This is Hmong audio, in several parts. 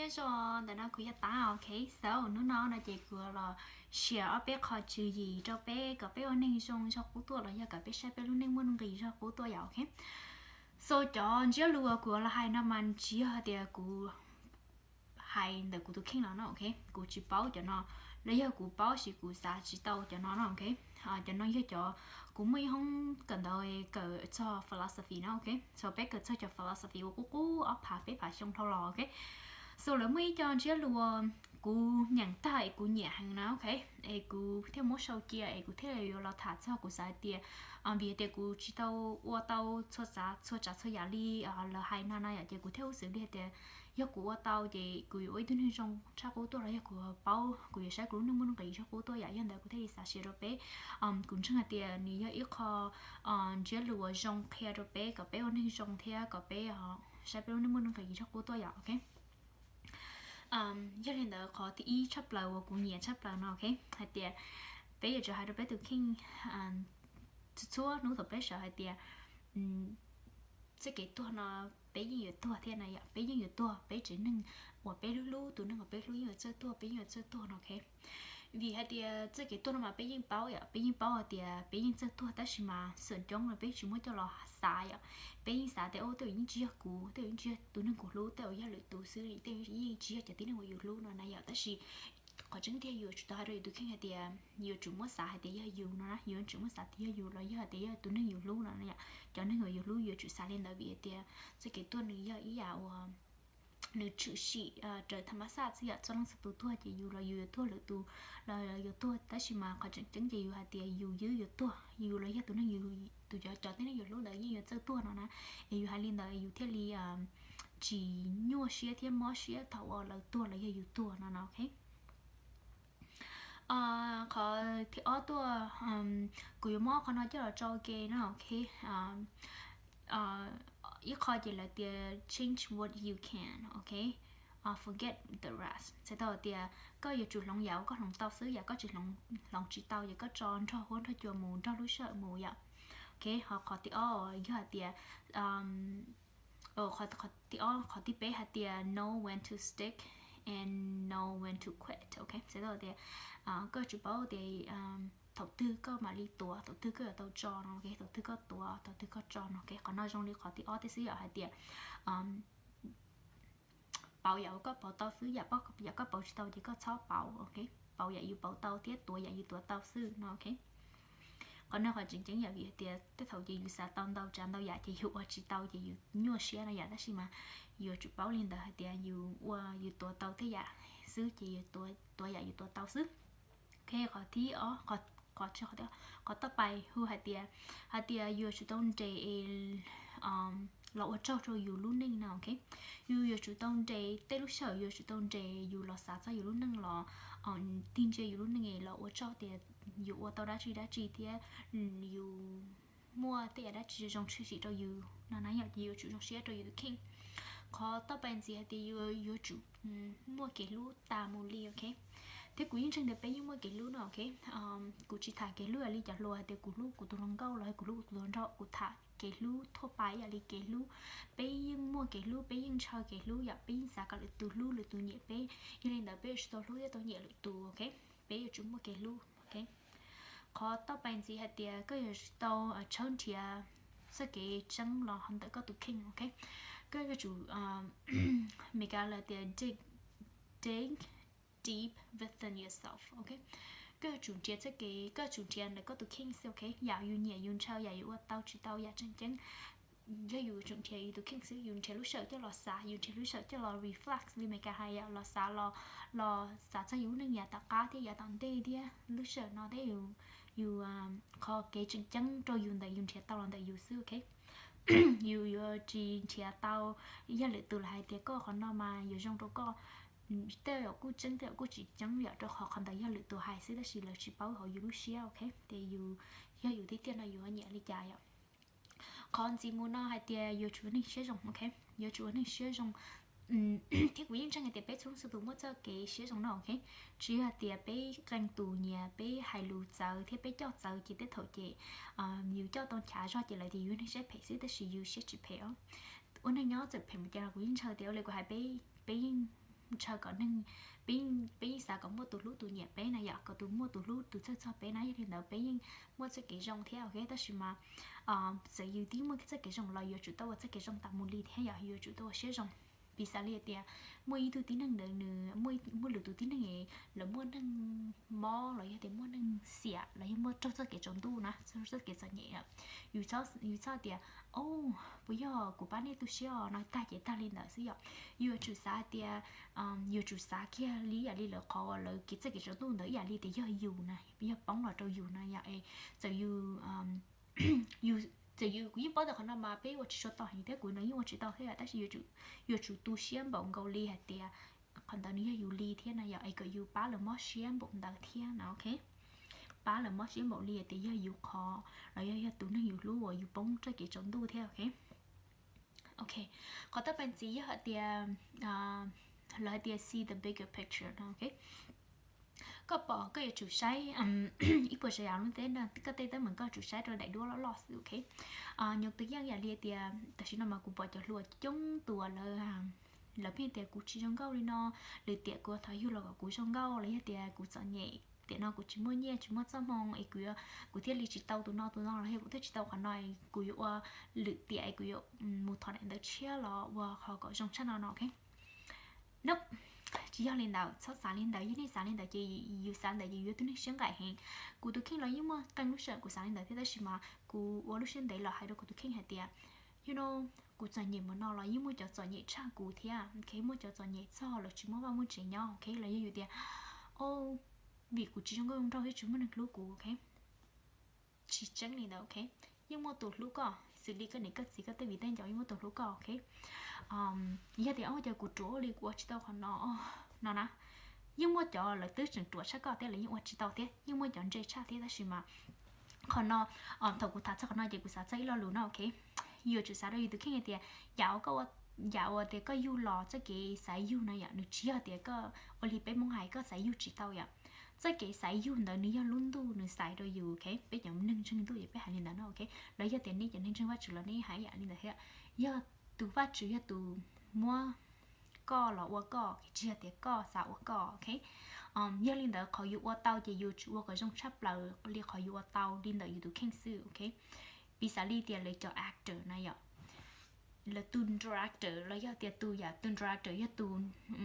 Zos ntawm no kuv yog Tab, ok. So hnub no no ces kuv los share ob peb qho tswv yim rau peb kom peb ua neeg zoo zog qub tuaj los yog kom peb saib peb lub neej muaj nuj nqis zog qub tuaj yom, ok. So cov ntsiab lus uas kuv los hais no mas tsis yog tias kuv hais ntawm kuv tus kheej los no, ok. Kuv tsis paub cov no, los yog kuv paub sis kuv xav tsis tau cov no no, ok. Cov no yog cov kuv muaj ib hoob kawm ntawv kawm txog philosophy no, ok. So peb kawm txog cov philosophy uas qub qub ob phav peb phav xyoo dhau los, ok. So lawv muaj ib co ntsiab lus kuv nyeem tag es kuv nyiam heev na, ok. Es kuv thiaj muab sau cia es kuv thiaj yuav los tham txog kuv xav hais tias, vim tias kuv tsis tau ua tau txhua tsav txhua yam li lawv hais no no yom, ces kuv thiaj ua xwm li hais tias yog kuv ua tau ces kuv yuav ua ib tug neeg zoo tshaj qub tuaj los yog kuv paub kuv yuav saib kuv lub neej muaj nuj nqis tshaj qub tuaj yom. Yog ntawd kuv thiaj li xav share rau peb. Kuv ntseeg hais tias nws yog ib qho ntsiab lus uas zoo qhia rau peb kom peb ua neeg zoo thiab kom peb saib peb lub neej muaj nuj nqis tshaj qub tuaj yom, ok. Yog li ntawd qhov thib ib tshaj plaws uas kuv nyiam tshaj plaws no, ok, hais tias peb yuav tsum hais rau peb tus kheej txhua hnub thaum peb sawv hais tias txoj kev tuag no peb yeej yuav tuag thiab na yom, peb yeej yuav tuag, peb tsev neeg uas peb hlub hlub, tus neeg uas peb hlub yeej yuav txawj tuag, peb yeej yuav txawj tuag no, ok. Vim hais tias txoj kev tuag no mas peb yeej paub yom, peb yeej paub hais tias peb yeej txawj tuag tab sis mas xyov coob los peb tsis muab coj los xav yom. Peb yeej xav tias o tej zaum yeej tsis yog kuv, tej zaum yeej tsis yog tus neeg kuv hlub, tej zaum yog lwm tus xwb, tej zaum yeej tsis yog cov tib neeg uas yus hlub no na yom. Tab sis qhov tseeb tiag yus yuav tsum tau hais rau yus tus kheej hais tias yus yuav tsum muab xav hais tias yog yus no na, yus yuav tsum muab xav tias yog yus los yog hais tias yog tus neeg yus hlub no na yom. Cov neeg uas yus hlub yus yuav tsum xav li ntawd vim hais tias txoj kev tuag nws yog ib yam uas nws tshwm sim raws tham mas xaj xwb yom, txhua leej txhua tus tuag ces yus los yus yuav tuag, lwm tus los yuav tuag, tab sis mas qhov tseem ceeb ces yus hais tias yus yeej yuav tuag, yus los yog tus neeg, tus cov cov tib neeg yus hlub ntawd yeej yuav txawj tuag no na. Es yus hais li ntawd yus thiaj li tsis nyuaj siab thiab mob siab thaum uas lawv tuag los yog yus tuag no no, ok. Qhov thib ob tuaj, kuv yuav muab qhov no coj los tso ke no, ok. Ib qho ces lawv tias change what you can, ok, forget the rest. Txhais tau tias koj yuav tsum hloov yam uas koj hloov tau xwb, yam koj tsis hloov, hloov tsis tau ces koj tso nrog huab nrog cua mus, nrog lub sij hawm mus yom. Ok, ho qhov thib ob yog hais tias, qhov thib ob, qhov thib peb hais tias know when to stick and know when to quit, ok. Txhais tau tias koj yuav tsum paub tias thaum twg koj mam li tuav, thaum twg koj yuav tau tso no, ok, thaum twg koj tuav, thaum twg koj tso no, ok. Qhov no zoo li qhov thib ob thiab xwb yom, hais tias pauv yam uas koj pauv tau xwb, yam, yam koj pauv tsis tau ces koj txhob pauv, ok. Pauv yam yus pauv tau thiab tuav yam yus tuav tau xwb no, ok. Qhov no qhov tseem ceeb yom, vim hais tias tej thaum ces yus xav tau ntau tsav ntau yam ces yus ua tsis tau ces yus nyuaj siab no yom, tab sis mas yus yuav tsum paub li ntawd hais tias yus ua yus tuav tau tej yam xwb ces yus tuav yam yus tuav tau xwb. Ok, qhov thib ob, qhov, qhov tsis, qhov thib ob, qhov toj pais hu hais tias, hais tias yus yuav tsum tau nres es los ua tsaug rau yus lub neej no, ok. Yus yuav tsum tau nres, tej lub sij hawm yus yuav tsum tau nres yus los xav txog yus lub neej los tig ntsia yus lub neej es los ua tsaug tias yus ua tau dab tsi dab tsi thiab yus muaj tej yam dab tsi zoo tshwm sim rau yus no na yom, ces yuav tsum zoo siab rau yus tus kheej. Qhov toj pais ntxiv hais tias yus yuav tsum muaj kev hlub tas mus li, ok. Thiab kuv yeej ntseeg tias peb yeej muaj kev hlub no, ok. Kuv tsis tham kev hlub li cov hluas hais tias kuv hlub kuv tus hluas nkauj los kuv hlub kuv tus hluas nraug, kuv tham kev hlub thuaj pais yam li kev hlub. Peb yeej muaj kev hlub, peb yeej ntshaw kev hlub yom, peb yeej xav kom lwm tus hlub lwm tus nyiam peb. Yog li ntawd peb yuav tsum tau hlub thiab tau nyiam lwm tus, ok. Peb yuav tsum muaj kev hlub, ok. Qhov toj pais ntxiv hais tias koj yuav tsum tau tshawb nrhiav txoj kev tseeb los ntawm koj tus kheej, ok. Koj yuav tsum, Meskas lawv tias dig, dig deep within yourself, ok. Koj yuav tsum nrhiav txoj kev, koj yuav tsum nrhiav ntawm koj tus kheej xwb, ok. Yam yus nyiam yus ntshaw, yam yus ua tau tsis tau, yam tseem ceeb, yog yus tsum nrhiav yus tus kheej xwb, yus nrhiav lub sij hawm coj los xav, yus nrhiav lub sij hawm coj los reflect li Meskas hais yom, los xav, los, los xav txog yus lub neej yav tom qab thiab yav tom ntej thiab lub sij hawm no thiab yus, yus, qhov kev tseem ceeb rau yus ntawm yus nrhiav tau los ntawm yus xwb, ok. Yus yuav tsis nrhiav tau, yog lwm tus los hais tias koj qhov no mas yuav zoo rau koj, tej zaum kuj tseeb tej zaum kuj tsis tseeb yom, rau qhov qhov ntawd yog lwm tus hais xwb tab sis lawv tsis paub hauv yus lub siab, ok. Ces yus, yog yus tiag tiag no yus nyiam li cas yom. Qhov ntxiv mus no hais tias yuav tsum ua neeg siab zoo, ok. Yuav tsum ua neeg siab zoo. Thiab kuv yeej ntseeg hais tias peb txhua leej txhua tus muaj txoj kev siab zoo no, ok. Tsis yog hais tias peb qee tus nyias peb hais lus txawv thiab peb coj txawv ces tej thaum ces yus coj tau chav zog ces lawv tias yus neeg siab phem xwb tab sis yus siab tsis phem os. Ua neeg nyob txawm phem mus cas los kuv yeej ntshaw tias ua li kuv hais peb, peb yeej ntshaw kom neeg, peb, peb yeej xav kom muaj tus hlub tus nyiam peb na yom, kom tus muaj tus hlub tus txhawj txog peb na, yog li ntawd peb yeej muaj txoj kev zoo thiab, ok. Tab sis mas txawm yus twb muaj txoj kev zoo los yuav tsum tau ua txoj kev zoo tas mus li thiab yom, yuav tsum tau ua siab zoo. Piv xav li tias muaj ib tug tib neeg ntawd nws, muaj lwm tus tib neeg lawv muaj neeg mob los yog tias muaj neeg xiam los yog muaj raug txoj kev tsaus ntuj na, txoj kev txom nyem, yus txhob tias, o, puas yog kuv pab nej tu siab os no tag ces tag li ntawd xwb yom. Yuav tsum xav tias, yuav tsum xav kiag li ib yam li lawv qhov uas lawv kev txoj kev tsaus ntuj ntawd ib yam li tias yog yus na, yog poob los rau yus na yom. Es txawm yus, yus, txawm yus, kuv yeej paub tias qhov no mas peb ua tsis tau heev thiab kuv no yeej ua tsis tau thiab, tab sis yuav tsum tu siab npaum nkaus li hais tias qhov ntawd nws yog yus li thiab na yom, es kom yus pab lawv mob siab npaum ntawd thiab no, ok. Pab lawv mob siab npaum li hais tias yog yus qhov los yog, yog tus neeg yus hlub uas yus poob txoj kev tsaus ntuj thiab, ok. Ok, qhov thib peb ntxiv yog hais tias, lawv hais tias see the bigger picture no, ok. Koj pom koj yuav tsum saib ib puas tsav yam lub teb no, koj tej teeb meem koj tsum saib rau daim duab loj loj xwb, ok. Nyuam tus yeej ib yam li tias tam sim no mas kuv pom cov hluas coob tus uas lawv, lawv pheej tias kuv tsis zoo nkauj li no, lwm tiam kuv thov yug los kom kuv zoo nkauj, los yog tias kuv txom nyem tiam no, kuv tsis muaj nyiaj tsis muaj txoj hmoo es kuv, kuv thiaj li tsis tau tus no tus no, los yog kuv thiaj tsis tau qhov no, kuv yuav ua lwm tiam es kuv yuav mus thov daim ntawv tshiab los ua qhov kom zoo tshaj no no, ok. Nope, tsis yog li ntawd, txhob xav li ntawd, yog nej xav li ntawd ces yus xav ntawd ces yus yog tus neeg siab nqaim heev. Kuv tus kheej los yeej muaj qee lub sij hawm kuv xav li ntawd thiab, tab sis mas kuv ua lub siab ntev los hais rau kuv tus kheej hais tias, you know, kuv txom nyem npaum no los yeej muaj cov txom nyem tshaj kuv thiab, ok, muaj cov txom nyem txog lawv tsis muaj vaj muaj tsev nyob, ok, los yog yus tias, o, vim kuv tsis zoo nkauj zoo nraug thiab tsis muaj neeg hlub kuv, ok. Tsis tseeb li ntawd, ok. Yeej muaj tus hlub koj, xws li koj niam koj txiv koj tej viv tej ncaus yeej muaj tus hlub koj, ok. Yog tias, o, cas kuv ruam ua li kuv ua tsis tau qhov no no na, yeej muaj cov lawv twb tseem ruam tshaj koj thiab lawv yeej ua tsis tau thiab, yeej muaj cov ntse tshaj thiab, tab sis mas qhov no, thaum kuv tham txog qhov no ces kuv xav txog ib lo lus no, ok. Yuav tsum xav rau yus tus kheej hais tias, yam uas tias koj yug los txoj kev xaiv yug no yom, nws tsis yog tias koj ua li peb Hmoob hais koj xaiv yug tsis tau yom. Txoj kev xaiv yug ntawd nws yog lub ntuj nws xaiv rau yus, ok. Peb cov neeg ntseeg ntuj ces peb hais li ntawd no, ok. Los yog tias nej cov neeg ntseeg Vajtswv los nej hais ib yam li ntawd thiab. Yog tus Vajtswv yog tus muab koj los ua koj, tsis yog tias koj xav ua koj, ok. Yog li ntawd qhov yus ua tau ces yus tsum ua kom zoo tshaj plaws li qhov yus ua tau li ntawm yus tus kheej xwb, ok. Piv xav li tias lawv cov actor na yom, lawv tus director los yog tias tus yam tus director yog tus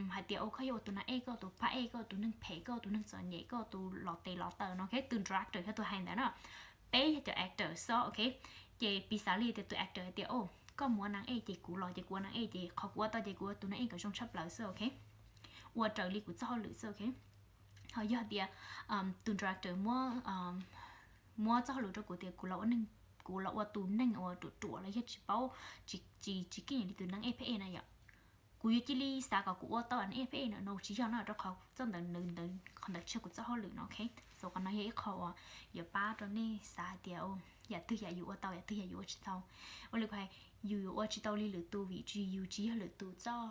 hais tias, o, koj yuav ua tus nas ej, koj ua tus phab ej, koj ua tus neeg phem, koj ua tus neeg txom nyem, koj ua tus los tes los taw no, ok. Tus director yog tus hais ntawd no. Peb yog cov actor xwb, ok. Ces piv xav li tias tus actor hais tias, o, koj mus ua nas ej ces kuv los ces kuv ua nas ej, ces qhov kuv ua tau ces kuv ua tus nas ej kom zoo tshaj plaws xwb, ok. Ua raws li kuv txoj hauj lwm xwb, ok. Ho yog tias tus director muab, muab txoj hauj lwm rau kuv tias kuv los ua neeg, kuv los ua tus neeg uas ruam ruam los yog tsis paub, tsis, tsis keej li tus nas ej phab ej na yom, kuv yuav cia li xav kom kuv ua tau nas ej phab ej no, tsis yog no, rau qhov txoj ntawd, qhov ntawd tsis yog kuv txoj hauj lwm no, ok. Xav qhov no yog ib qho uas yuav pab rau nej xav hais tias yam twg yam yus ua tau, yam twg yam yus ua tsis tau. Ua li kuv hais, yus yuav ua tsis tau li lwm tus vim yus tsis yog lwm tus txoj,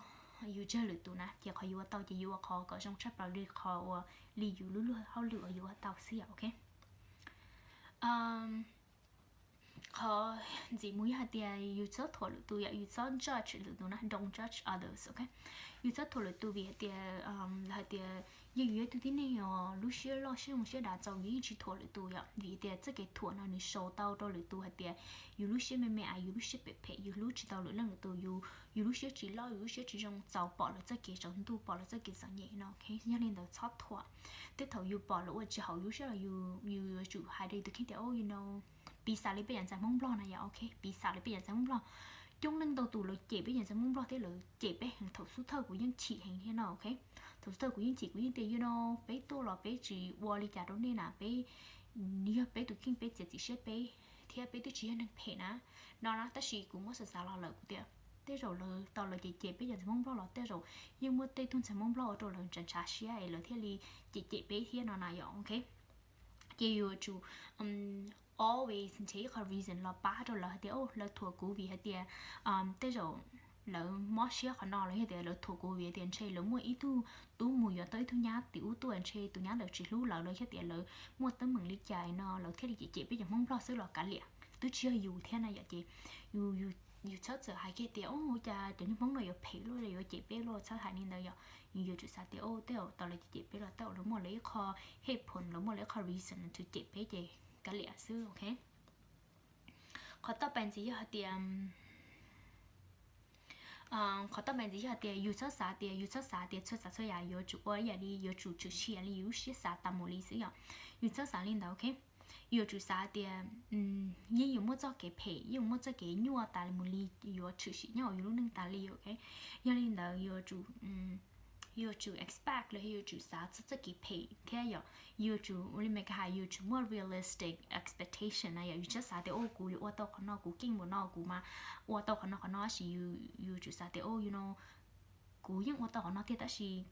yus tsis yog lwm tus na, ces qhov yus ua tau ces yus ua qhov kom zoo tshaj plaws li qhov uas li yus lub luag hauj lwm uas yus ua tau xwb yom, ok. Qhov ntxiv mus yog hais tias yus txhob thuam lwm tus yom, yus txhob judge lwm tus na, don't judge others, ok. Yus txhob thuam lwm tus vim hais tias, hais tias yog yus yog ib tug tib neeg uas lub siab loj siab zoo siab dav txaus, yus yeej tsis thuam lwm tus yom, vim tias txoj kev thuam no nws sau tau rau lwm tus hais tias yus lub siab me me, yus lub siab phem phem, yus hlub tsis tau lwm leej lwm tus, yus, yus lub siab tsis loj, yus lub siab tsis zoo, txaus pom lawv txoj kev tsaus ntuj, pom lawv txoj kev txom nyem no, ok. Yog li ntawd txhob thuam. Tej thaum yus pom lawv ua tsis haum yus siab los yus, yus yuav tsum hais rau yus tus kheej tias, o, you know, piv xam li peb cov ntxhais Hmoob Nplog na yom, ok, piv xam li peb cov ntxhais Hmoob Nplog. Coob leej ntau tus lawv cem peb cov ntxhais Hmoob Nplog thiab lawv cem peb heev, thaum xub thawj kuv yeej chim heev thiab no, ok. Thaum xub thawj kuv yeej chim, kuv yeej tias, you know, peb tuaj los peb tsis ua li cas rau nej na, peb, yog peb tus kheej peb txiav txim siab peb, thiab peb twb tsis yog neeg phem na, no na, tab sis kuv muab xav xav los lawm kuv tias tej zaum lawv tau los cem cem peb cov ntxhais Hmoob Nplog los tej zaum yeej muaj tej tug ntxhais Hmoob Nplog ua rau lawv ntshav ntshav siab es lawv thiaj li cem cem peb thiab no na yom, ok. Ces yuav tsum always nrhiav ib qho reason los pab rau lawv hais tias, o, lawv thuam kuv vim hais tias tej zaum lawv mob siab qhov no, los yog tias lawv thuam kuv vim tias ntshe lawv muaj ib tug tub mus yuav tau ib tug nyab tim ub tuaj, ntshe tus nyab ntawd tsis hlub lawv, los yog tias lawv muaj teeb meem li cas no lawv thiaj li cem cem peb cov Hmoob Nplog xwb los kav liam, twb tsis yog yus thiab na yom. Ces yus, yus yus txhob txawm hais kiag tias, o, cas cov niag Hmoob no yuav phem luaj los yuav cem peb luaj, txhob hais li ntawd yom. Yus yuav tsum xav tias, o, tej zaum tau lawv cem peb los tej zaum lawv muaj lawv ib qho hej phoo, lawv muaj lawv ib qho reason to cem peb ces kav liam xwb, ok. Qhov toj pais ntxiv yog hais tias, qhov toj pais ntxiv yog hais tias yus txhob xav tias, yus txhob xav tias txhua tsav txhua yam yuav tsum ua ib yam li, yuav tsum tshwm sim li yus lub siab xav tas mus li xwb yom. Yus txhob xav li ntawd, ok. Yus yuav tsum xav tias yeej yuav muaj txoj kev phem, yeej yuav muaj txoj kev nyuaj tas mus li yuav tshwm sim nyob hauv yus lub neej tas li, ok. Yog li ntawd yuav tsum, yuav tsum expect los yog yuav tsum xav txog txoj kev phem thiab yom. Yus yuav tsum ua li Meskas hais, yus yuav tsum muaj realistic expectation na yom. Yus txhob xav tias, o, kuv yuav ua tau qhov no, kuv keej npaum no kuv mas ua tau qhov no qhov no, tab sis yus yuav tsum xav tias, o, yus no kuv yeej ua tau qhov no tiag tab sis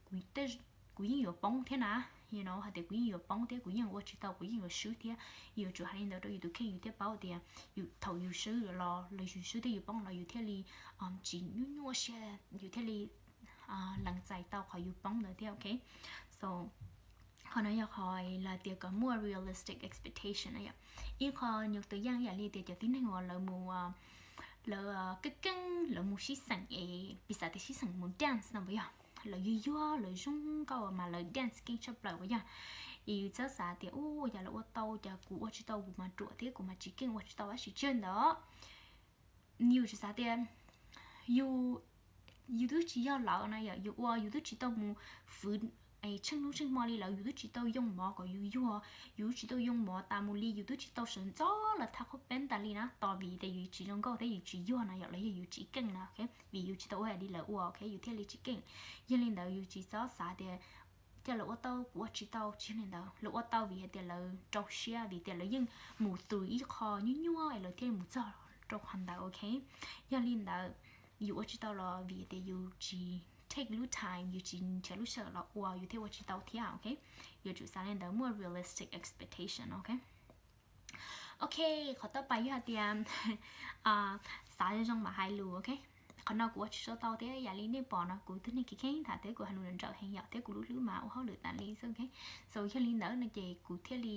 kuv yeej yuav poob thiab na, you know, hais tias kuv yeej yuav poob thiab, kuv yeej ua tsis tau, kuv yeej yuav swb thiab. Yuav tsum hais li ntawd rau yus tus kheej, yus thiaj paub tias yus thaum yus swb los, los yus swb thiab yus poob los yus thiaj li tsis nyuaj nyuaj siab, yus thiaj li lees txais tau qhov yus poob ntawd thiab, ok. So qhov no yog qhov lawv tias kom muaj realistic expectation na yom. Ib qho nyuam tus yaj ib yam li tias cov tib neeg uas lawv mus, lawv keej keej lawv mus sib xeem es piv xam tias sib xeem mus dance no puas yog, lawv yuag yuag lawv zoo nkauj mas lawv dance keej tshaj plaws puas yog. Es yus txhob xav tias, u, cas lawv ua tau cas kuv ua tsis tau, kuv mas ruam thiab kuv mas tsis keej ua tsis tau, tab sis tsis yog ntawd. Yus tsis xav tias yus, yus twb tsis yog lawv na yom, yus ua yus twb tsis tau mus fwv tsheej hnub tsheej hmo li lawv, yus twb tsis tau yoo mov kom yus yuag, yus twb tsis tau yoo mov tas mus li, yus twb tsis tau sawv ntxov los thaj qhaub peeb tas li na, tos vim tias yus tsis zoo nkauj thiab yus tsis yuag na yom, los yog yus tsis keej na, ok. Vim yus tsis tau ua li lawv ua, ok, yus thiaj li tsis keej. Yog li ntawd yus tsis txhob xav tias cas lawv ua tau kuv ua tsis tau, tsis yog li ntawd. Lawv ua tau vim hais tias lawv rau siab, vim tias lawv yeej mus through ib qho nyuaj nyuaj es lawv thiaj mus txog rau qhov ntawd, ok. Yog li ntawd yus ua tsis tau los vim tias yus tsis take lub time, yus tsis nrhiav lub sij hawm los ua yus thiaj ua tsis tau thiab, ok. Yuav tsum xav li ntawd, muaj realistic expectation, ok. Ok, qhov toj pais yog hais tias xav zoo zoo mam hais lus, ok. Qhov no kuv ua tsis tau thiab, yam li nej pom no kuv twb neeg kev kheej tham thiab kuv hais lus nrawm nrawm heev yom, thiab kuv lub hlwb mas ua hauj lwm tas li xwb, ok. So yog li ntawd no ces kuv thiaj li,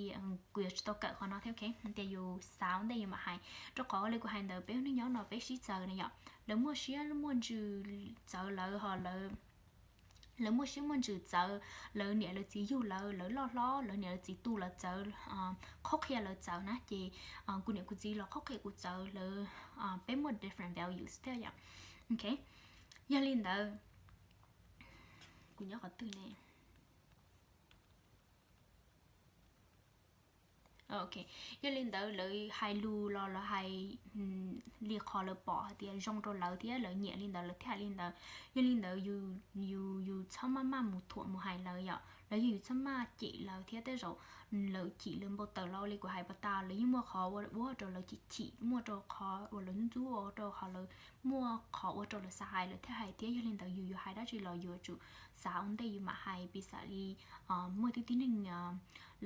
kuv yuav tsis tau kawm qhov no thiab, ok. Tias yus xav ua ntej yus mam hais, rau qhov li kuv hais ntawd peb ua neej nyob no peb sib txawv na yom, lawv muaj siab muaj ntsws txawv lawv ho lawv, lawv muaj siab muaj ntsws txawv lawv niam lawv txiv yug lawv, lawv loj hlob lawv niam lawv txiv tu lawv txawv, qhuab qhia lawv txawv na, ces kuv niam kuv txiv los qhuab qhia kuv txawv lawv, peb muaj different values thiab yom, ok. Yog li ntawd, kuv nyob qhov twg ne? Ok, yog li ntawd lawv hais lus los lawv hais li qhov lawv pom hais tias zoo rau lawv thiab lawv nyiam li ntawd lawv thiaj hais li ntawd. Yog li ntawd yus, yus txhob maj maj mus thuam mus hais lawv yom, los yog yus txhob maj cem lawv thiab, tej zaum lawv chim lawv npau taws los li kuv hais pas tas, lawv yeej muaj qhov ua ua rau lawv chim chim, muaj rau qhov uas lawv ntxub ua rau qhov lawv, muaj qhov ua rau lawv xav hais lawv thiaj hais thiab. Yog li ntawd yus yuav hais dab tsi los yus yuav tsum xav ua ntej yus mam hais, piv xam li muaj tib tib neeg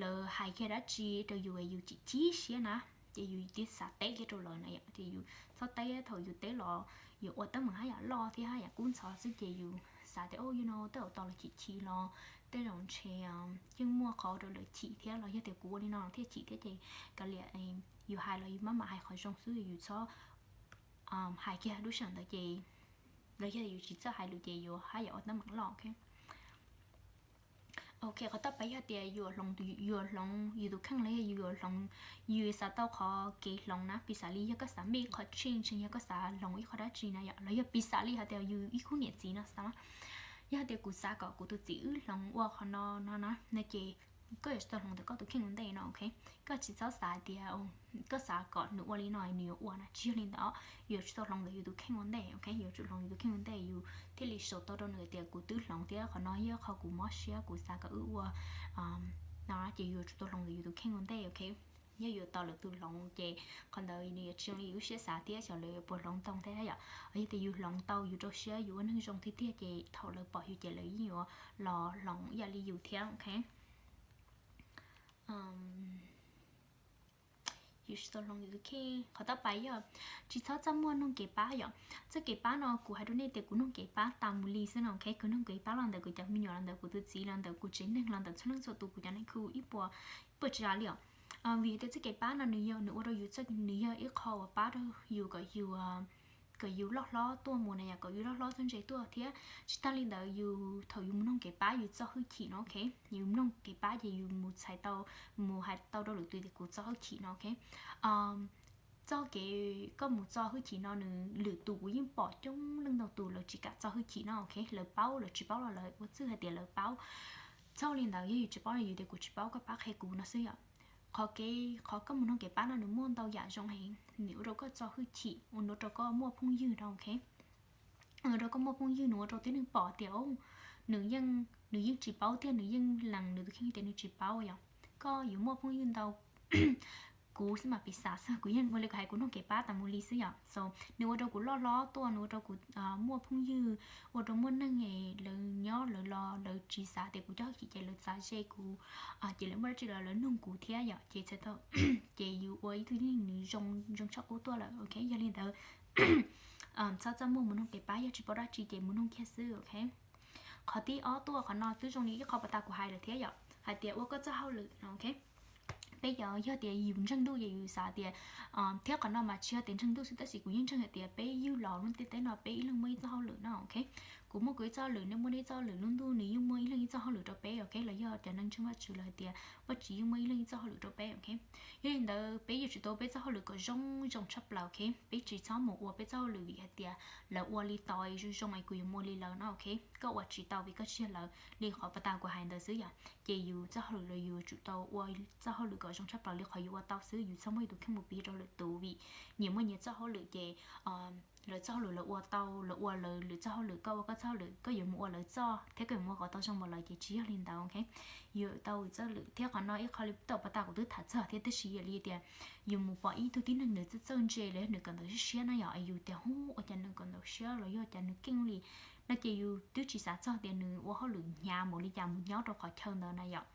lawv hais kiag dab tsi rau yus es yus chim chim siab na, ces yus thiaj xav teb kiag rau lawv na yom, ces yus txhob teb, thaum yus teb los yus ua teeb meem haj yam loj thiab haj yam kub ntxhov xwb, ces yus xav tias, o, yog no tej zaum tos lawv chim chim los tej zaum ntshe yeej muaj qhov rau lawv chim thiab, los yog tias kuv ua li no thiaj chim thiab, ces kav liam, yus hais los yus maj mam hais qhov zoo xwb, yus txhob hais kiag lub sij hawm ntawd ces, los yog yus tsis txawj hais lus ces yus haj yam ua teeb meem loj, ok. Ok, qhov toj pais yog tias yus yuav hloov yus tus kheej los yog yus yuav hloov, yus xav tau qhov kev hloov na, piv xam li yog koj xav meet qhov change, yog koj xav hloov ib qho dab tsi na yom, los yog piv xam li hais tias yus ib khub niam txiv no xav, yog tias kuv xav kom kuv tus txiv wb hloov ua qhov no no na no ces koj yuav tsis tau hloov ntawm koj tus kheej ua ntej no, ok. Koj tsis txhob xav tias koj xav kom nws ua li no nws yuav ua na, tsis yog li ntawd, yuav tsum tau hloov ntawm yus tus kheej ua ntej, ok. Yuav tsum hloov yus tus kheej ua ntej yus thiaj li show tau rau nws tias kuv twb hloov thiab qhov no yog qhov kuv mob siab kuv xav kom wb ua no, ces yuav tsum tau hloov ntawm yus tus kheej ua ntej, ok. Yog yuav tos lwm tus hloov ces qhov ntawd nws yuav tsis zoo li yus lub siab xav thiab xyov lawv yuav puas hloov tau thiab yom. Yog tias yus hloov tau yus rau siab yus ua neeg zoo tiag tiag ces thaum lawv pom yus ces lawv yeej yuav los hloov ib yam li yus thiab, ok. Yus tsis tau hloov yus tus kheej. Qhov toj pais yog tsis txhob txaj muag noog kev pab yom. Txoj kev pab no kuv hais rau nej tias kuv noog kev pab tas mus li xwb no, ok. Kuv noog kev pab los ntawm kuv cov me nyuam los ntawm kuv tus txiv los ntawm kuv tsev neeg los ntawm txhua leej txhua tus kuv cov neeg khu ib puas, ib puas tsis zam li os. Vim tias txoj kev pab no nws yog, nws ua rau yus txoj, nws yog ib qho uas pab rau yus kom yus kom yus loj hlob tuaj mus na yom, kom yus loj hlob txawj ntse tuaj thiab. Tsis tag li ntawd yus thaum yus mus noog kev pab yus txo hwj chim no, ok, yus noog kev pab ces yus mus txhais tau, mus hais tau rau lwm tus tias kuv txo hwj chim no, ok. Txoj kev koj mus txo hwj chim no nws lwm tus kuv yeej pom coob leej ntau tus lawv tsis kam txo hwj chim no, ok, lawv paub lawv tsis paub los lawv ua txwj hais tias lawv paub. Txoj li ntawd yog yus tsis paub los yus tias kuv tsis paub, koj pab qhia kuv no xwb yom. Qhov kev, qhov koj mus noog kev pab no nws muaj ntau yam zoo heev, nws ua rau koj txo hwj chim, ua rau koj muaj phooj ywg no, ok. Ua rau koj muaj phooj ywg, nws ua rau tib neeg pom tias nws yeej, nws yeej tsis paub thiab nws yeej lees nws tus kheej tias nws tsis paub yom. Koj yuav muaj phooj ywg ntau, kuv xwb mas piv xam xwb, kuv yeej ua li kuv hais, kuv noog kev pab tas mus li xwb yom. So nws ua rau kuv loj hlob tuaj, nws ua rau kuv muaj phooj ywg, ua rau muaj neeg lawv nyob lawv los lawv tsis xav tias kuv coj hwj chim ces lawv txav ze kuv, ces lawv muaj dab tsi los lawv noog kuv thiab yom. Ces txhais tau ces yus ua ib tug neeg nws zoo, zoo tshaj qub tuaj lawm, ok. Yog li ntawd txhob txaj muag mus noog kev pab, yog tsis paub dab tsi ces mus noog kiag xwb, ok. Qhov thib ob tuaj, qhov no twb zoo li ib qho pas tas kuv hais lawm thiab yom, hais tias ua koj txoj hauj lwm no, ok. Peb cov yog tias yus ntseeg ntuj ces yus xav tias, thiab qhov no mas tsis yog tias ntseeg ntuj xwb tab sis kuv yeej ntseeg hais tias peb yug los lub ntiaj teb no peb ib leeg muaj ib txoj hauj lwm no, ok. Kuv muaj kuv ib txoj hauj lwm, nej muaj nej txoj hauj lwm, lub ntuj nws yeej muaj ib leeg ib txoj hauj lwm rau peb, ok. Los yog cov neeg ntseeg Vajtswv los hais tias Vajtswv yeej muaj ib leeg ib txoj hauj lwm rau peb, ok. Yog li ntawd peb yuav tsum tau peb txoj hauj lwm kom zoo zoo tshaj plaws, ok. Peb tsis txhob mus ua peb txoj hauj lwm vim hais tias lawv ua li tau zoo zoo es kuv yuav mus ua li lawv no, ok. Koj ua tsis tau vim koj tsis yog lawv, li qhov pas tas kuv hais ntawd xwb yom. Ces yus txoj hauj lwm los yus yuav tsum tau ua txoj hauj lwm kom zoo tshaj plaws li qhov yus ua tau xwb. Yus txhob muab yus tus kheej mus piv rau lwm tus vim nyias muaj nyias txoj hauj lwm ces lawv txoj hauj lwm lawv ua tau, lawv ua lawv lwm txoj hauj lwm, koj ua koj txoj hauj lwm, koj yuav mus ua lawv txoj thiab koj yuav mus ua kom tau zoo npaum lawv ces tsis yog li ntawd, ok. Yus tau yus txoj hauj lwm thiab qhov no ib qho li tau pas tas kuv twb tham txog thiab tab sis yog li tias yus mus pom ib tug tib neeg nws txawj txawj ntse los yog nws kawm ntawv siab siab na yom, yus tias hu ua cas nws kawm ntawv siab los yog cas nws keej li no ces yus twb tsis xav txog tias nws ua hauj lwm hnyav npaum li cas mus nyob rau qhov chaw ntawd na yom.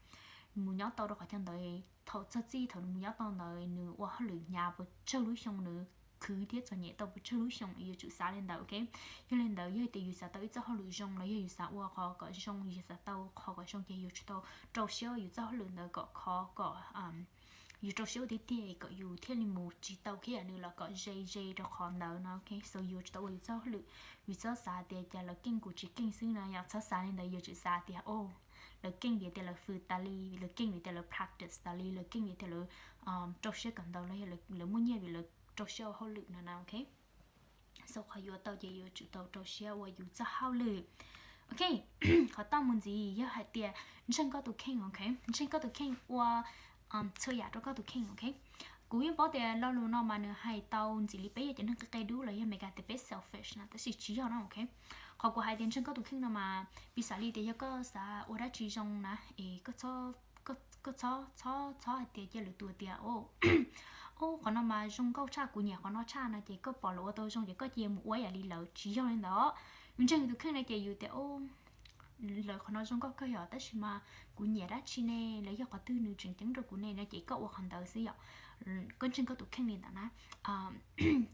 Mus nyob tau rau qhov chaw ntawd, thaum txog txij thaum nws mus nyob tau ntawd nws ua hauj lwm hnyav puas tsawg lub xyoo, nws khwv thiab txom nyem tau puas tsawg lub xyoo, yus yuav tsum xav li ntawd, ok. Yog li ntawd yog tias yus xav tau ib txoj hauj lwm zoo los yog yus xav ua qhov kom zoo, yus xav tau qhov kom zoo ces yus yuav tsum tau rau siab ua yus txoj hauj lwm ntawd kom khov, kom yus rau siab ua tiag tiag kom yus thiaj li mus tsis tau khiav nws los kom ze ze rau qhov ntawd no, ok. So yus yuav tsum tau ua yus txoj hauj lwm, yus txhob xav tias cas lawv keej kuv tsis keej xwb no yom, txhob xav li ntawd, yus yuav tsum xav tias o lawv keej vim tias lawv fwm tas li, lawv keej vim tias lawv practice tas li, lawv keej vim tias lawv rau siab kawm ntawv los yog lawv muaj nyiaj vim lawv rau siab ua hauj lwm no na, ok. So qhov yuav tau ces yuav tsum tau rau siab ua yus txoj hauj lwm, ok. Qhov toj mus ntxiv yog hais tias ntseeg koj tus kheej, ok. Ntseeg koj tus kheej, ua txhua yam rau koj tus kheej, ok. Kuv yeej paub tias lo lus no mas nws hais tau ntxiv li peb yog cov neeg qia qia dub los yog Meskas tias peb selfish na, tab sis tsis yog na, ok. Qhov kuv hais tias ntseeg koj tus kheej no mas piv xam li tias yog koj xav ua dab tsi zoo na es koj txhob, koj txhob, txhob, txhob hais tias cia lwm tus tias o, o qhov no mas zoo nkauj tshaj, kuv nyiam qhov no tshaj no ces koj pom lawv ua tau zoo ces koj cia mus ua yam li lawv, tsis yog li ntawd. Yus ntseeg yus tus kheej no ces yus tias o lawv qhov no zoo nkauj kawg yom, tab sis mas kuv nyiam dab tsi ne, lawv yog qhov twg nws tseem ceeb rau kuv ne no ces koj ua qhov ntawd xwb yom. Koj ntseeg koj tus kheej li ntawd na.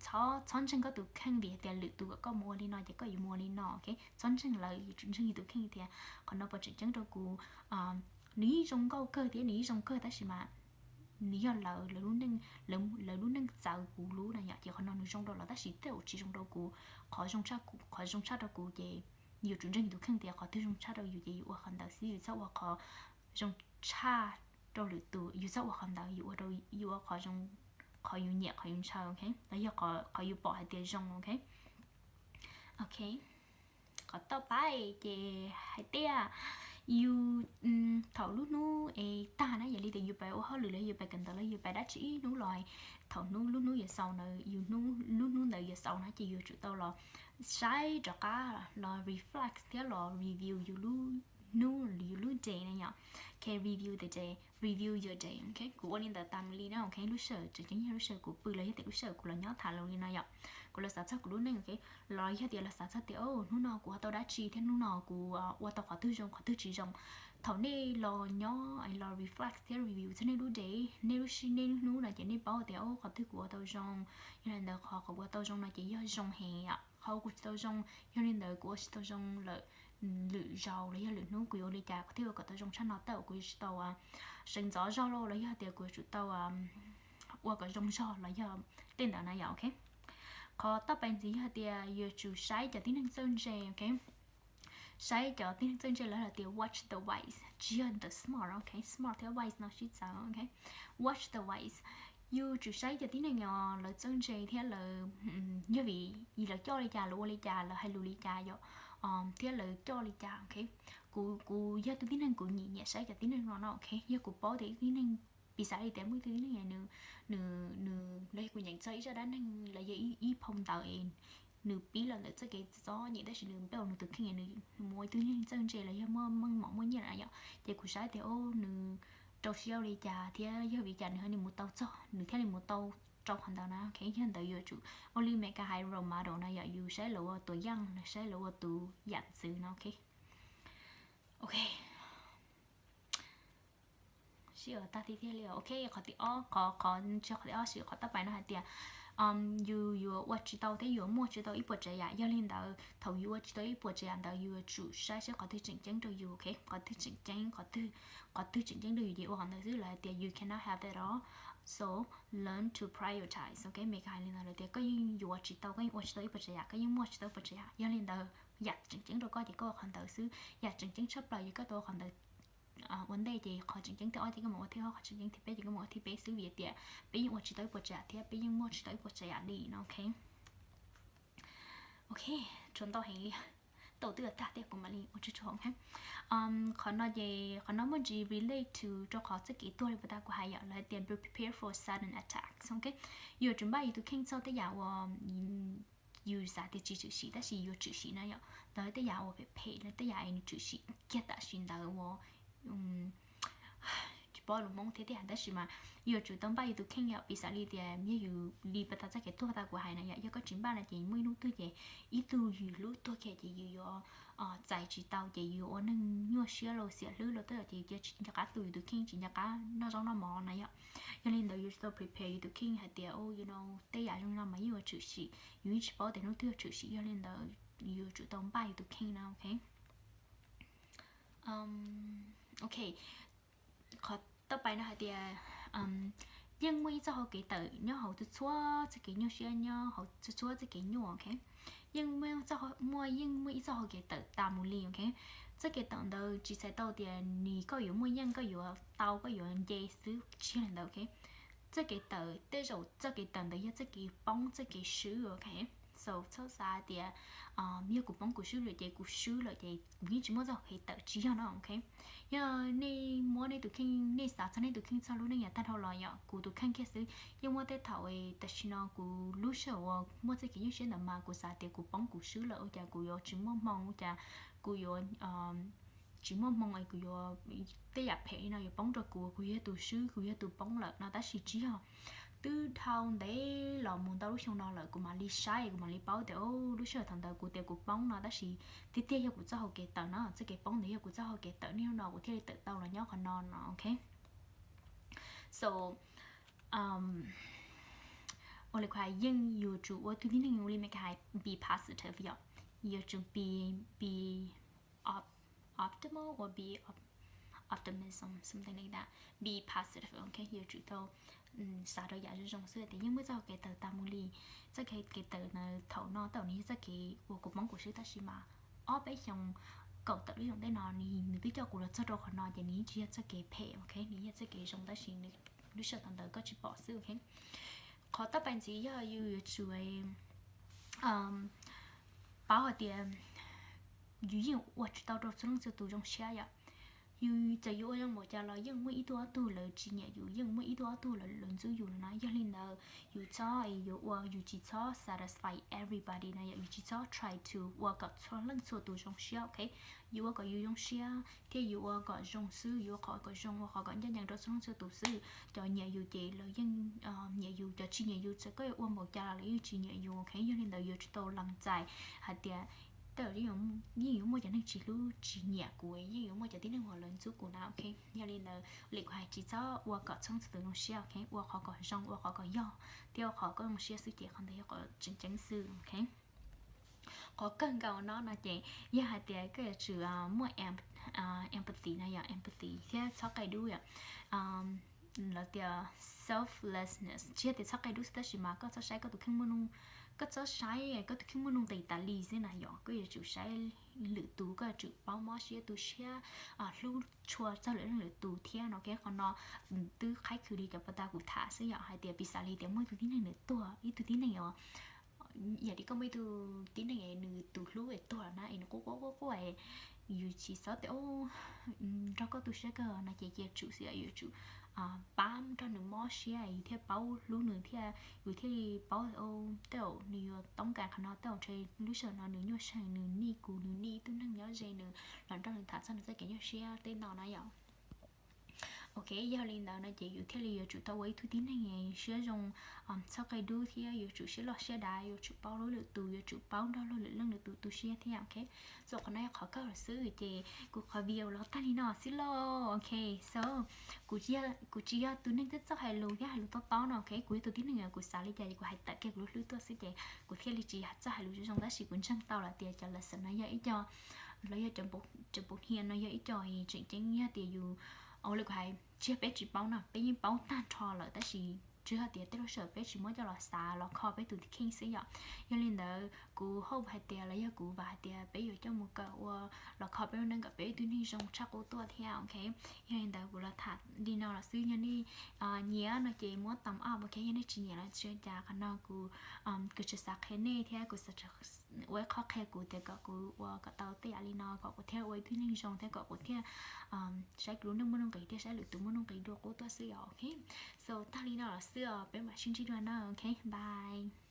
Txhob, txhob ntseeg koj tus kheej vim tias lwm tus kom koj mus ua li no ces koj yuav mus ua li no, ok. Txhob ntseeg lawv, yuav tsum ntseeg yus tus kheej tias qhov no puas tseem ceeb rau kuv. Nws yeej zoo nkauj kawg thiab nws yeej zoo kawg tab sis mas nws yog lawv, lawv lub neej txawv kuv lub na yom, ces qhov no nws zoo rau lawv tab sis tej zaum tsis zoo rau kuv. Qhov zoo tshaj, qhov zoo tshaj rau kuv ces yuav tsum ntseeg yus tus kheej tias qhov twg zoo tshaj rau yus ces yus ua qhov ntawd xwb, yus txhob ua qhov zoo tshaj rau lwm tus, yus txhob ua qhov ntawd, yus ua, yus ua qhov zoo, qhov yus nyiam, qhov yus ntshaw, ok, los yog qhov yus pom hais tias zoo, ok. Ok. Qhov toj pab ces hais tias yus thaum lub hnub es tag na, yog li tias yus pais ua hauj lwm los yus pais kawm ntawv los yus pais dab tsi ib hnub los, thaum hnub, lub hnub yuav xaus ntawd, yus hnub, lub hnub ntawd yuav xaus na ces yus yuav tsum tau los saib rov qab, los reflect thiab los review yus lub hnub, yus lub day na yom. Ok, review the day, review your day, ok. Kuv ua li ntawd tas mus li na, ok. Lub sij hawm tseem ceeb yog lub sij hawm kuv pw los yog tias lub sij hawm kuv los nyob tham lus li no yom, kuv los xav txog kuv lub neej, ok, los yog tias los xav txog tias o hnub no kuv ua tau dab tsi thiab hnub no kuv ua tau qhov twg zoo qhov twg tsis zoo. Thaum nej los nyob los reflect thiab review txog nej lub day, nej lub sij, nej lub hnub no ces nej paub tias o qhov twg kuv ua tau zoo, yog li ntawd qhov, qhov kuv ua tau zoo no ces yog zoo heev yom, qhov kuv tsis tau zoo, yog li ntawd kuv ua tsis tau zoo lawm, lwm zaus los yog lwm hnub kuv yuav ua li cas kuv thiaj ua kom tau zoo tshaj no, tej zaum kuv yuav tsum tau sawv ntxov zog los, los yog tias kuv yuav tsum tau ua kom zoo zog los yog tej ntawd na yom, ok. Qhov toj pais ntxiv yog tias yuav tsum saib cov tib neeg txawj ntse, ok. Saib cov tib neeg txawj ntse lawv hais tias watch the wise, tsis yog ntawm smart, ok. Smart thiab wise no sib txawv, ok. Watch the wise, yus tsum saib cov tib neeg os lawv txawj ntse thiab lawv, yog vim lawv coj li cas, lawv ua li cas, lawv hais lus li cas yom, thiab lawv coj li cas, ok. Kuv, kuv yog tus tib neeg kuv nyiam nyiam saib cov tib neeg no no, ok. Yog kuv paub tias ib tug tib neeg, piv xav li tias muaj ib tug tib neeg nws, nws, nws los yog kuv nyeem txog ib zaj dab neeg los yog ib phau ntawv es nws pib los ntawm txoj kev txom nyem tab sis nws npaj nws tus kheej, nws mus ua ib tug tib neeg txawj ntse los yog muaj meej mom muaj nyiaj lawm yom, ces kuv saib tias o nws rau siab ua li cas thiab yog vim li cas nws ho li mus tau txog, nws thiaj li mus tau rau qhov ntawd na, ok. Yog ntawd yuav tsum ua li Meskas hais role model no yom, yus saib lawv ua tus yam, saib lawv ua tus yam ntxwv no, ok. Ok. Sib tag tiag tiag li, ok. Qhov thib ob, qhov, qhov, tsis qhov thib ob, qhov toj pais no hais tias yus yuav ua tsis tau thiab yuav muaj tsis tau ib puas tsav yam. Yog li ntawd thaum yus ua tsis tau ib puas tsav yam ntawd yus yuav tsum saib seb qhov twg tseem ceeb rau yus, ok. Qhov twg tseem ceeb, qhov twg, qhov twg tseem ceeb rau yus ces ua qhov ntawd xwb. Lawv hais tias you cannot have it all, so learn to prioritize, ok. Meskas hais li ntawd lawv tias koj yeej yuav tsis tau, koj yeej ua tsis tau ib puas tsav yam, koj yeej muaj tsis tau ib puas tsav yam. Yog li ntawd yam tseem ceeb rau koj ces koj ua qhov ntawd xwb, yam tseem ceeb tshaj plaws ces koj tau ua qhov ntawd ua ntej, ces qhov tseem ceeb thib ob ces koj mam ua thib ob, qhov tseem ceeb thib peb ces koj mam ua thib peb xwb, vim tias peb yeej ua tsis tau ib puas tsav yam thiab peb yeej muaj tsis tau ib puas tsav yam li no, ok. Ok, tshuav ntau heev li, tau twb tag thiab kuv mam li ua tsuag tsuag, ok. Qhov no ces qhov no muaj ntsis relate to rau qhov txoj kev tuag li puas tas kuv hais yom, lawv tias be prepared for sudden attacks, ok. Yuav tsum npaj yus tus kheej txog tej yam uas yus xav tias tsis tshwm sim tab sis yuav tshwm sim na yom, ntawd tej yam uas phem phem, tej yam es nws tshwm sim kiag tam sim ntawd uas tsis paub lus Hmoob thiab tej yam, tab sis mas yuav tsum tau npaj yus tus kheej yom. Piv xam li tias yog yus li puas tas txoj kev tuag puas tas kuv hais na yom, yog koj tsis npaj no ces muaj ib hnub twg ces ib tug yus hlub tuag kiag ces yus yuav txais tsis tau ces yus yuav ua neeg nyuaj siab los xiam hlwb los tej yam ces cia tsis nco qab tu yus tus kheej, tsis nco qab noj zaub noj mov na yom. Yog li ntawd yus yuav tsum tau prepare yus tus kheej hais tias o yus no tej yam zoo no mas yeej yuav tshwm sim, yus yeej tsis paub tias hnub twg yuav tshwm sim, yog li ntawd yus yuav tsum tau npaj yus tus kheej na, ok. Ok, qhov toj pais no hais tias yeej muaj ib txoj hau kev tawm nyob hauv txhua txhua txoj kev nyuaj siab, nyob hauv txhua txhua txoj kev nyuaj, ok. Yeej muaj, yeej muaj ib txoj hau kev tawm tas mus li, ok. Txoj kev tawm ntawd tsis txhais tau tias nws koj yuav muaj yeej, koj yuav tau, koj yuav nce xwb, tsis yog li ntawd, ok. Txoj kev tawm, tej zaum txoj kev tawm ntawd yog txoj kev poob, txoj kev swb, ok. So txhob xav tias yog kuv poob kuv swb lawm ces kuv swb lawm ces kuv yeej tsis muaj txoj hau kev tawm, tsis yog no, ok. Yog nej muab nej tus kheej, nej xav txog nej tus kheej txog lub neej yav tag dhau los yom, kuv tus kheej kiag xwb yeej muaj tej thaum tam sim no kuv lub sij hawm uas muaj txoj kev nyuaj siab ntawd mas kuv xav tias kuv poob kuv swb lawm, ua cas kuv yuav tsis muaj hmoo, ua cas kuv yuav tsis muaj hmoo es kuv yuav, tej yam phem li no yuav poob rau kuv, kuv yog tus swb, kuv yog tus poob lawm no, tab sis tsis yog. Twb dhau ntev los mus ntau lub xyoo no lawm kuv mam li saib, kuv mam li paub tias lub sij hawm thaum ntawd kuv tias kuv poob no tab sis tiag tiag yog kuv txoj hau kev tawm no, txoj kev poob ntawd yog kuv txoj hau kev tawm, niaj hnub no kuv thiaj li tawm tau los nyob qhov no no, ok. So ua li kuv hais, yeej yuav tsum ua tus tib neeg ua li Meskas hais be positive yom, yuav tsum be, be optimal or be optimism, something like that, be positive, ok. Yuav tsum tau xav rau yam zoo zoo xwb tias yeej muaj txoj hau kev tawm tas mus li. Txoj kev tawm ntawd thaum no tej zaum nws yog txoj kev uas kuv poob kuv swb tab sis mas ob peb xyoos, kaum tawm lub xyoo tej no nws, nws twb coj kuv los txog rau qhov no ces nws yeej tsis yog txoj kev phem, ok, nws yog txoj kev zoo tab sis nws lub sij hawm thaum ntawd koj tsis pom xwb, ok. Qhov toj pais ntxiv yog yus yuav tsum paub hais tias yus yeej ua tsis tau rau txhua leej txhua tus zoo siab yom. Yus txawm yuav ua zoo npaum cas los yeej muaj ib tug ob tug lawv tsis nyiam yus, yeej muaj ib tug ob tug lawv ntxub yus no na. Yog li ntawd yus txhob, yuav ua, yus tsis txhob satisfy everybody na yom, yus tsis txhob try to ua kom txhua leej txhua tus zoo siab, ok. Yus ua kom yus zoo siab thiab yus ua kom zoo xwb, yus ua qhov kom zoo, ua qhov kom ncaj ncees rau txhua leej txhua tus xwb. Cov nyiam yus ces lawv yeej nyiam yus, cov tsis nyiam yus txawm koj yuav ua npaum cas los lawv yeej tsis nyiam yus, ok. Yog li ntawd yuav tsum tau lees txais hais tias tej zaum yeej yuav muaj cov neeg tsis hlub tsis nyiam kuv, yeej yuav muaj cov tib neeg uas lawv ntxub kuv na, ok. Yog li ntawd li kuv hais, tsis txhob ua kom txhua leej txhua tus zoo siab, ok. Ua qhov kom zoo, ua qhov kom yog thiab ua qhov koj zoo siab xwb ces qhov ntawd yog qhov tseem ceeb xwb, ok. Qhov kawg nkaus no no ces yog hais tias koj yuav tsum muaj empathy na yom, empathy thiab txhob qia dub yom. Lawv tias selflessness, tsis yog tias txhob qia dub xwb tab sis mas koj txhob saib koj tus kheej muaj nuj, koj txhob saib koj tus kheej muaj nuj nqis tas li xwb na yom, koj yuav tsum saib lwm tus, koj yuav tsum paub mob siab tu siab, hlub tshua txog lwm leej lwm tus thiab no. Qhov no twb qhaib khwv li cov pos tas kuv tham xwb yom, hais tias piv xam li tias muaj ib tug tib neeg nws tuag, ib tug tib neeg os, yam li koj muaj ib tug tib neeg es nws tus hlub es tuag na, es nws quaj quaj quaj quaj, yus tsis txhob tias nrog koj tu siab kawg no ces cia tsum xwb, yuav tsum pab nrog nws mob siab yus thiaj paub hlub nws thiab yus thiaj li paub tej zaum nws yuav toob kas qhov no, tej zaum ntshe lub sij hawm no nws nyuaj siab heev, nws nij kuv, nws nij ib tug neeg nyob ze nws los nrog nws tham txog nws txoj kev nyuaj siab tej no na yom. Ok, yog li ntawd no ces yus thiaj li yuav tsum tau ua ib tug tib neeg siab zoo, txhob qia dub thiab yuav tsum siab loj siab dav, yuav tsum paub hlub lwm tus, yuav tsum paub nrog luag lwm leej lwm tus tu siab thiab. Ok, so qhov no yog qhov kawg lawm xwb ces kuv qhov video los tag li no xwb lauj. Ok, so kuv tsis yog tus neeg twb txawj hais lus thiab hais lus tob tob no, ok, kuv yog tus tib neeg kuv xav li cas ces kuv hais tawm kiag kuv lub hlwb tuaj xwb ces kuv thiaj li tsis txawj hais lus zoo zoo, tab sis kuv ntseeg tau lawm tias cov lus xwm no yog ib co, los yog cov npau hnia no yog ib co tseem ceeb, yog tias yus, ua li kuv hais, tsis yog peb tsis paub no, peb yeej paub tag nrho lawm tab sis tsuas yog tias tej lub sij hawm peb tsis muab coj los xav los kho peb tus kheej xwb yom. Yog li ntawd kuv hope hais tias los yog kuv vam hais tias peb yuav coj mus kawm ua los kho peb lub neej kom peb ib tug neeg zoo tshaj qub tuaj thiab. Ok, yog li ntawd kuv los tham li no los xwb, yog nej nyiam no ces muab thumbs up, ok, yog nej tsis nyiam los tsis ua cas, qhov no kuv, kuv tsis xav qhia nej thiab kuv ua ib qho qhia kuv tias kom kuv ua kom tau tej yam li no kom kuv thiaj ua ib tug neeg zoo thiab kom kuv thiaj saib kuv lub neej muaj nuj nqis thiab saib lwm tus muaj nuj nqis dua qub tuaj xwb os. Ok, so tag li no los xwb os, peb mam sib ntsib dua na. Ok, bye.